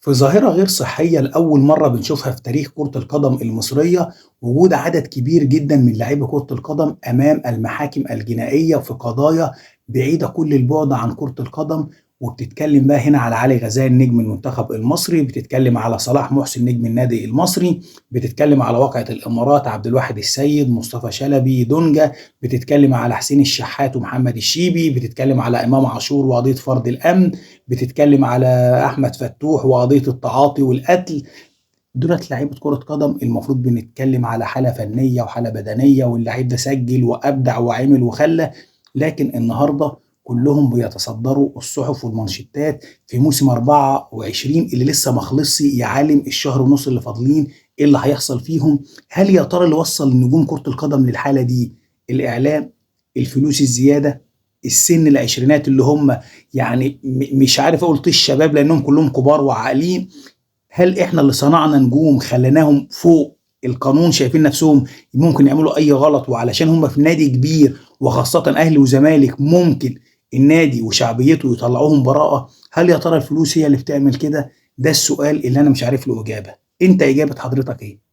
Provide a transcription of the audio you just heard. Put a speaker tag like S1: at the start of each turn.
S1: في ظاهرة غير صحية لأول مرة بنشوفها في تاريخ كرة القدم المصرية، وجود عدد كبير جدا من لاعبي كرة القدم أمام المحاكم الجنائية في قضايا بعيدة كل البعد عن كرة القدم. وبتتكلم بقى هنا على علي غزال نجم المنتخب المصري، بتتكلم على صلاح محسن نجم النادي المصري، بتتكلم على واقعة الإمارات عبد الواحد السيد، مصطفى شلبي، دونجا، بتتكلم على حسين الشحات ومحمد الشيبي، بتتكلم على إمام عاشور وقضية فرض الأمن، بتتكلم على احمد فتوح وقضية التعاطي والقتل. دولت لعيبة كره قدم، المفروض بنتكلم على حاله فنية وحاله بدنية، واللعيب ده سجل وابدع وعمل وخلى، لكن النهارده كلهم بيتصدروا الصحف والمانشيتات في موسم 24 اللي لسه ما خلصش. يا عالم الشهر ونص اللي فاضلين ايه اللي هيحصل فيهم؟ هل يا ترى اللي وصل نجوم كره القدم للحالة دي الاعلام، الفلوس الزيادة، السن العشرينات اللي هم يعني مش عارف اقول طيش الشباب لانهم كلهم كبار وعاقلين؟ هل احنا اللي صنعنا نجوم خليناهم فوق القانون، شايفين نفسهم ممكن يعملوا اي غلط، وعلشان هم في نادي كبير وخاصة اهلي وزمالك ممكن النادي وشعبيته يطلعوهم براءة؟ هل يا ترى الفلوس هي اللي بتعمل كده؟ ده السؤال اللي انا مش عارف له اجابة. انت اجابة حضرتك ايه؟